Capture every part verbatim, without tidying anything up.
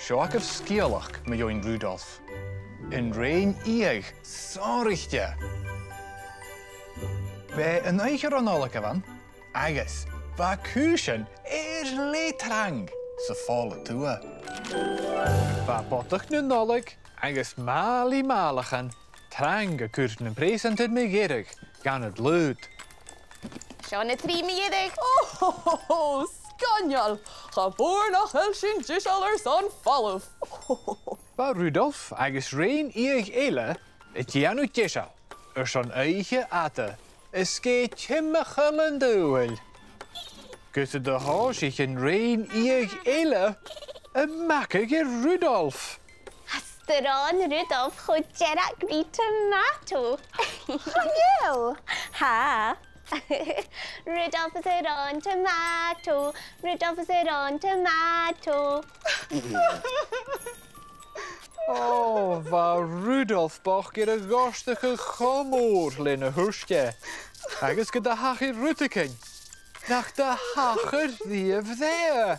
Seo agaibh sgeulachd mu dheidhinn Rudolph. An rèin-fhiadh sònraichte. B' e an oidhche ro Nollaig a bh' ann, agus bha cùisean air leth trang sa Phòl a Tuath. Bha Bodach na Nollaig agus Màiri Màlachan trang a' cur nam preusantairean mu dheireadh dhan an t-sluagh. Seo na trì mu dheireadh. Ò, ho, ho, ho, sgoinneil! Cha mhòr nach eil sinn deiseil airson falbh. Bha Rudolph agus rèin-fhiadh eile a' dèanamh deiseil airson oidhche fhada is gu timcheall an t-saoghail. Gus an do thòisich an rèin-fhiadh eile a' magadh air Rudolph. Tha sròn Rudolph cho dearg ri tomato. Chan eil? Tha. Rudolph is a shròn tomato. Rudolph is a shròn tomato. Ò, bha Rudolph bochd air a ghortachadh cho mòr lena thuirt e, agus gun do thachair rudeigin nach do thachair riamh roimhe.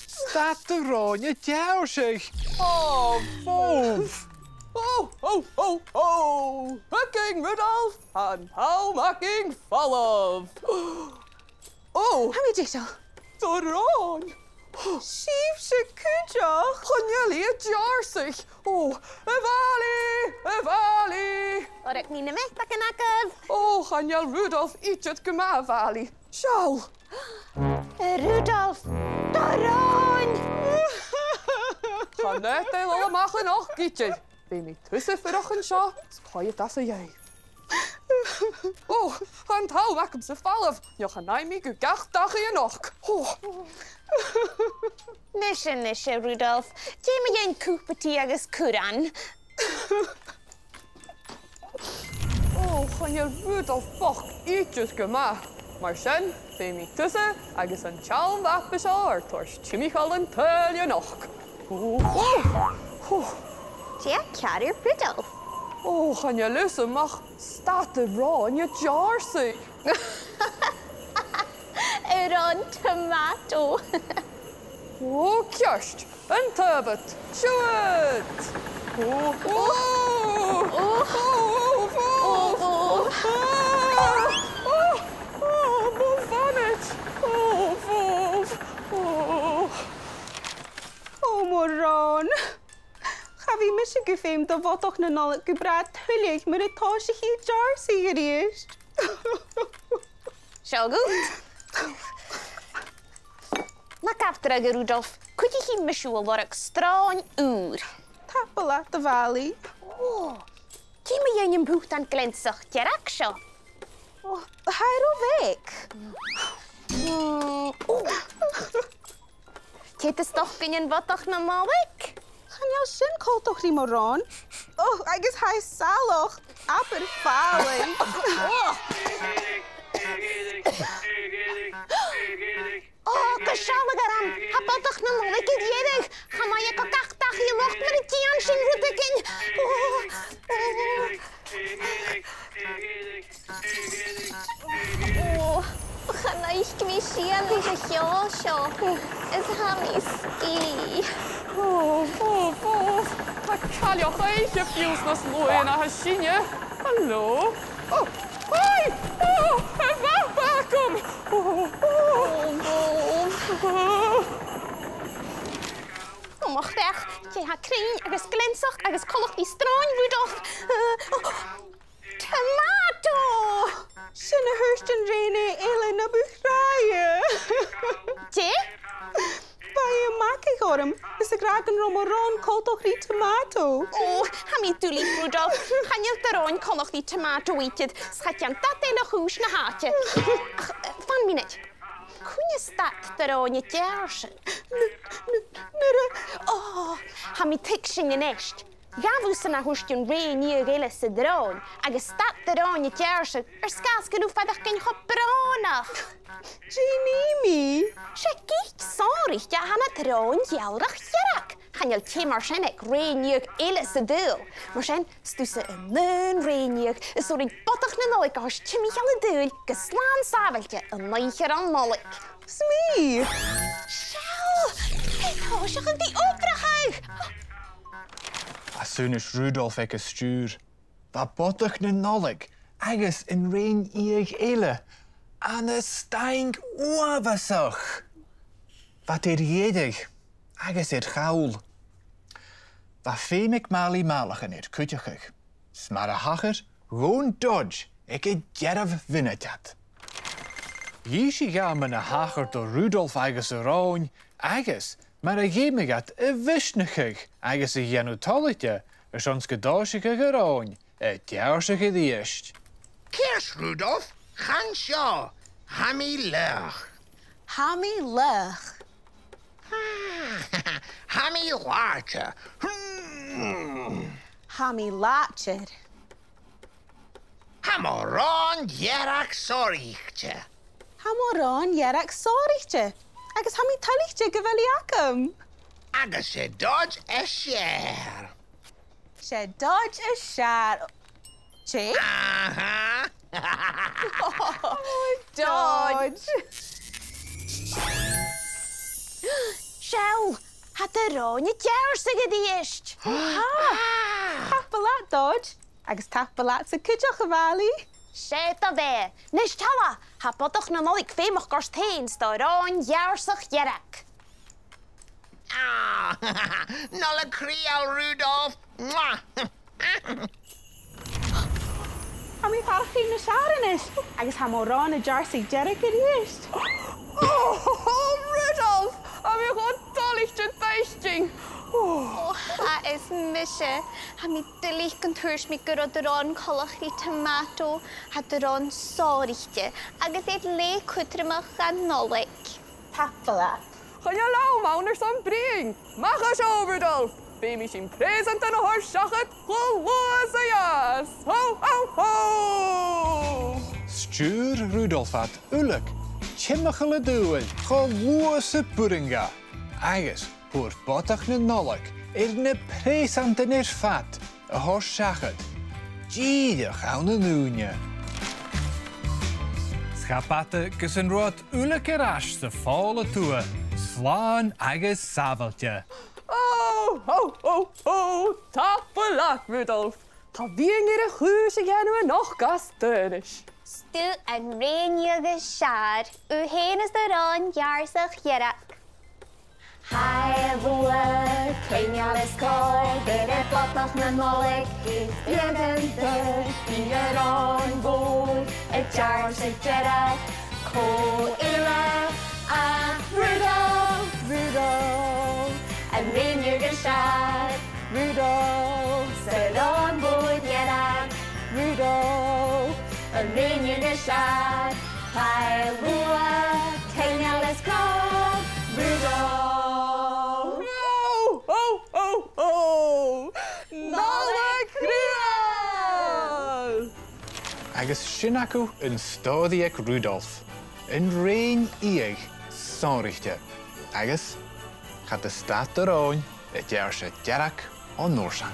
Stad do shròin a' deàrrsadh. Ò, bhobh. Ho, ho, ho, ho! Thugainn, Rudolph, tha an t-àm againn falbh. Ò! Tha mi deiseil. Do shròn! Sibhse cuideachd! Chan eil i a' deàrrsadh! Ò, a Mhàiri! A Mhàiri! Oir tha mi nam meatagan agaibh! Ò, chan eil Rudolph idir gu math, a Mhàiri. Seall! A Rudolph, do shròn! Chan fhaod e a dhol a-mach a-nochd idir. Feumaidh tusa fuireach an seo, is coimhead às a dhèidh. Ò, tha an t-àm agamsa falbh, neo chan fhaigh mi gu gach dachaigh a-nochd. Ò. Nise, nise, Rudolph. Dè mu dheidhinn cupa tì agus curran? Ò, chan eil Rudolph bochd idir gu math. Mar sin, feumaidh tusa agus an t-seann mhapa seo ar toirt timcheall an t-saoghail a-nochd. Ò, ò, ò. Dè tha ceàrr air Rudolph? Ò, chan eil fhios agam ach stad do shròin a' deàrrsadh. A shròn tomato. Ò, ceart. An taobh ud. Siuthad. Ò, ò. Ò. Ò, ò, ò, ò. Ò, ò. Ò, ò, bhobh bhanait. Ò, bhobh. Ò. Ò, mo shròn. Cha bhi mise gu feum do Bhodach na Nollaig gu bràth tuilleadh mura tòisich i a' deàrrsadh a-rithist. Seo dhut. Na gabh dragh, a Rudolph, cuidichidh mise thu a lorg sròn ùr. Tapadh leat, a Mhàiri. Ò, dè mu dheidhinn am putan gleansach dearg seo? Ò, tha e ro bheag. Mm, ò. Ceud do stocainnean, a Bhodach na Nollaig. Chan eil sin coltach ri mo shròn. Ò, agus tha e salach, abair fàileadh. Ò, gu sealladh orm, tha Bodach na Nollaig air dheireadh. Chan fhaigh e gu gach dachaigh a-nochd mura dèan sinn rudeigin. Ò, ò. Ò, chan fhaic mi sìon air a' cheò seo, is tha mi sgìth. Ò, ò, ò, tha cailleach-oidhche fiù 's nas luaithe na tha sinne. Halò? Ò, hai! Ò, a' mhapa agam! Ò, ò. Ò, mo chreach, dè tha cruinn agus gleansach agus coltach ri sròn Rudolph? Ò, tomato! Sin a thuirt an rèine eile na bu thràithe. Dè? Bha i a' magadh orm, is ag ràdh gun robh mo shròn coltach ri tomato. Ò, tha mi duilich, Rudolph. Chan eil do shròin coltach ri tomato idir, 's cha dèan dad eile a' chùis na h-àite. Ach, eh, fan mionaid. Cuin a stad do shròin a' deàrrsadh? N-, n-, nuair a, ò, tha mi a' tuigsinn a-nis. Ghabh thusa na thuirt an rèine eile san t-sròn, agus stad do shròn a' deàrrsadh air sgàth 's gun robh thu a' faireachdainn cho brònach. Dè nì mi? 'S e gioc sònraichte a th' ann an t-sròn gheamhraidh dhearg. Chan eil tè mar sin aig rèin-fhiadh eile san t-saoghal. Mar sin, 's tusa an aon rèin-fhiadh as urrainn Bodach na Nollaig a thoirt timcheall an t-saoghail gu slàn sàbhailte an oidhche ron Nollaig. 'S mi! Seall! Tha e a' tòiseachadh ri obrachadh! Às aonais Rudolph aig an stiùir, bha Bodach na Nollaig agus an rèin-fhiadh eile ann an staing uabhasach. Bha iad air dheireadh agus air chall. Bha feum aig Màiri Màileach an air cuideachadh, 's mar a thachair, dh'fhòn Dodge aig an dearbh mhionaid iad. Dh'innse dha mu na thachair do Rudolph agus a ròin, agus mar a dh'fheumadh iad a mhisneachadh agus a dhèanamh toilichte airson 's gun tòisicheadh a ròin a' deàrrsadh a-rithist. Ceart, Rudolph, chan seo. Tha mi laghach. Tha mi laghach. Tha mi làidir. Hmm. Tha mi làidir. Tha mo ròn dhearg sònraichte. Tha mo ròn dhearg sònraichte. Agus tha mi toilichte gu bheil i agam. Agus 's e Dodge as fheàrr. 'S e Dodge as fheàrr. Tè? Aha! Dodge. Seall, tha do ròn a' deàrrsadh a-rithist. Tha. Tapadh leat, Dodge. Agus tapadh leatsa cuideachd, a Mhàiri. 'S e do bheatha. Nis, thalla, tha Bodach na Nollaig feumach gort fhèin 's do ròn dheàrrsach dhearg. Ah, Nollaig Chridheil, Rudolph! Mwah! Tha mi a' faireachdainn nas fheàrr a-nis, agus tha mo ròn a' deàrrsadh dearg a-rithist. Oh, Rudolph! Tha mi cho toilichte d' fhaicinn. Oh. Oh, tha, is mise. Tha mi duilich gun tuirt mi gun robh do ròn coltach ri tomato. Tha do ròn sònraichte, agus e glè chudromach dhan Nollaig. Tapadh leat. Chan eil àm ann airson bruidhinn. Mach à seo, Rudolph. Feumaidh sinn preusantan a thoirt seachad cho luath 's a ghabhas. Ho, ho, ho! Stiùir Rudolph iad uile timcheall an t-saoghail cho luath 's a b' urrainn dha. Agus fhuair Bodach na Nollaig air na preusantan air fad a thoirt seachad, dìreach ann an ùine. 'S cha b' fhada gus an robh iad uile air ais sa phòla tuath, slàn agus sàbhailte. Oh, ho, ho, ho! Tapadh leat, Rudolph! Tha a' bhuidheann air a' chùis a dhèanamh a-nochd às d' aonais. 'S tu an rèin-fhiadh as fheàrr, thu fhèin is do ròn dheàrrsach dhearg. Tha e luath, coinneal is còir, bheir e Bodach na Nollaig, is beagan doirbh, bidh a ròn mhòr a' deàrrsadh dearg. Cò eile ach Rudolph! Rudolph! An rèin-fhiadh as fheàrr! Rudolph! 'S a ròn mhòr dhearg! Rudolph! An rèin-fhiadh as fheàrr! Tha e luath, coinneal is còir, Rudolph! Ho, ho, ho, ho! Nollaig Chridheil! Agus sin agaibh an stòiridh aig Rudolph, an rèin-fhiadh sònraichte, agus cha do stad a ròin a' deàrrsadh dearg on uair sin.